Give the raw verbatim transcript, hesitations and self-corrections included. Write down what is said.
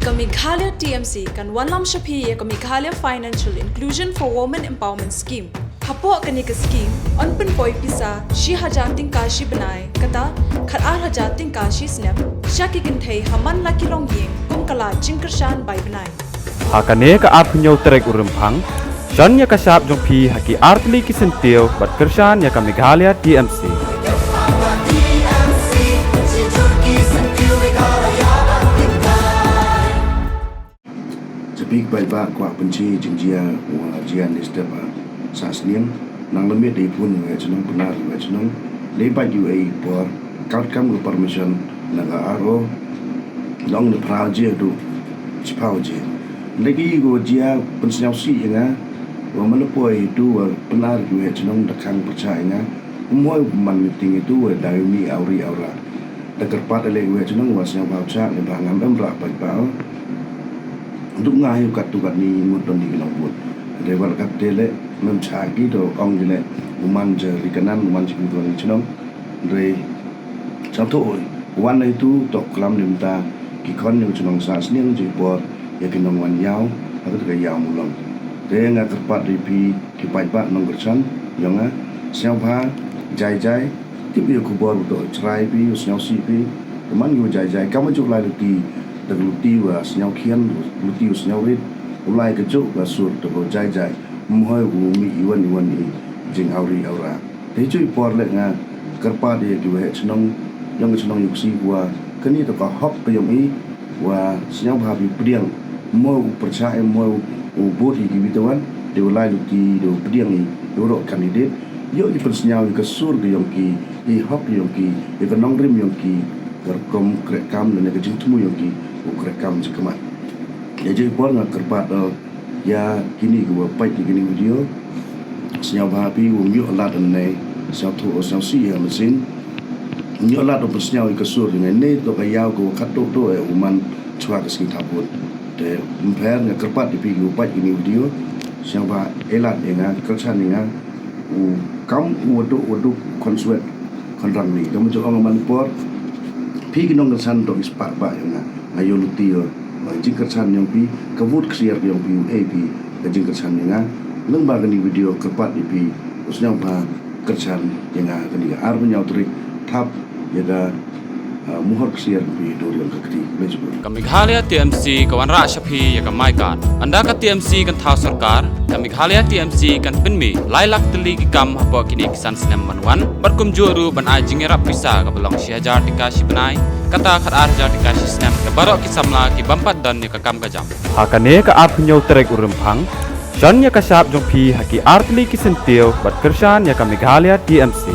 Ka Meghalaya T M C kan wanlam sha phi ya ka Meghalaya Financial Inclusion for Women Empowerment Scheme. Hapoh kani ka scheme, yn pynpoi pisa shi hajar tyngka shi bnai, kata khat ar hajar tyngka shi snem, sha ki kynthei ha man la ki longïing, kum ka lad jingkyrshan bai bnai. Ha kane ka arphew hynñiew tarik u Rymphang, shon ya ka shap jong phi ha ki artylli ki syntiew bad kyrshan ya ka Meghalaya T M C. Cha phi ki paidbah, kwah pynche jingjia wa jia ni step ha Sahsniang, nang lamit dei phone wa chnong, Pnar wa chnong, dei bad u ei por, katkam ka permission na ka R O, long na phra jia du chiphaw jia. Lagi ko jia pynsñiawsih ya nga, wa man la poi itu wa Pnar wa chnong da khang pyrchah ya nga, um hoi man meeting itu wa da u mih awri awra. Da kyrpad ale wa chnong wa sñiawbha chah, neibhah ngam em rah paidbah. Du nga hi u kattu katni ngut don di ki nongbud. Dei wa la katte le, mem chah ki, to ong ki le, u man ja ri kanan, u man ja ki wa ri chnong. Dei, chang tho oi. Wan na itu, to klam ni mynta, ki khon ni u chnong Sahsniang ji por, ya ki nongwan yaw, ha katu ka yaw Mulong. Dei nga kyrpad dei phi, ki paidbah nongkyrshan yong nga, sñiawbha, jai jai, tip ya khubor u to chrai phi, u sñiawsih phi, te man ki wa jai jai, kam wa ju lai luti, da ka luti wa sñiawkhian, luti wa sñiawrit, u lai ka juk ka sur, te ko jai jai, um hoi u mih iwan iwan i jingawri awra. Te hi ju i por le nga kyrpad ya ki waheh chnong, yong ka chnong yong ka si wa kani to ka hok ka yong i, wa sñiawbha phi pdiang, mo u pyrchah, mo u vote ya ki wi te wan, dei u lai luti, dei u pdiang i, dei u roh candidate, yoh i pynsñiaw ya ka sur ka yong ki, i hok yong ki, ya ka nongrim yong ki, ka rukom krehkam ne ka jingthmu yong ki, u krehkam jingkhmat. Ya ju i por nga kyrpad, uh, ya kini ki wa peit ya kini video, sñiawbha phi u ym yoh lad ne, sñiawthuh, sñiawsih ya mynsiem, ym yoh lad u pynsñiaw ya ka sur, nga ne to ka yaw ka wa khatduh duh e u man chwa ka sngi thaw vote. Te ym pher, nga kyrpad ya phi ki wa peit kini video, sñiawbha e lad ya nga, kyrshan ya nga, u kam u wa duh, wa duh khon swet khon rangli. Kam wa ju ong man i por, phi ki nongkyrshan to i spah bah ya nga, nga yoh luti yoh, wa jingkyrshan yong phi, ka vote ksiar yong phi, u e phi ka jingkyrshan ya nga. Lyngba kani video kyrpad ya phi u sñiawbha kyrshan ya nga, kani ka arphew hynñiew tarik, thap ya ka, ah, muhor ksiar phi dur yong ka kti. Ka Meghalaya T M C ka wanrah sha phi ya ka My Card. Ynda ka T M C kan thaw sorkar, ka Meghalaya T M C kan pynmih lai lak tylli ki kam hapoh kini ki san snem man wan, bad kumjuh ruh ban ai jingyarap pisa ka ba long shi hajar tyngka shi bnai, kata khat ar hajar tyngka shi snem, da baroh ki samla ki bym pat don ya ka kam ka jam. Ha kane ka arphew hynñiew tarik u Rymphang, shon ya ka shap jong phi ha ki artylli ki syntiew bad kyrshan ya ka Meghalaya T M C.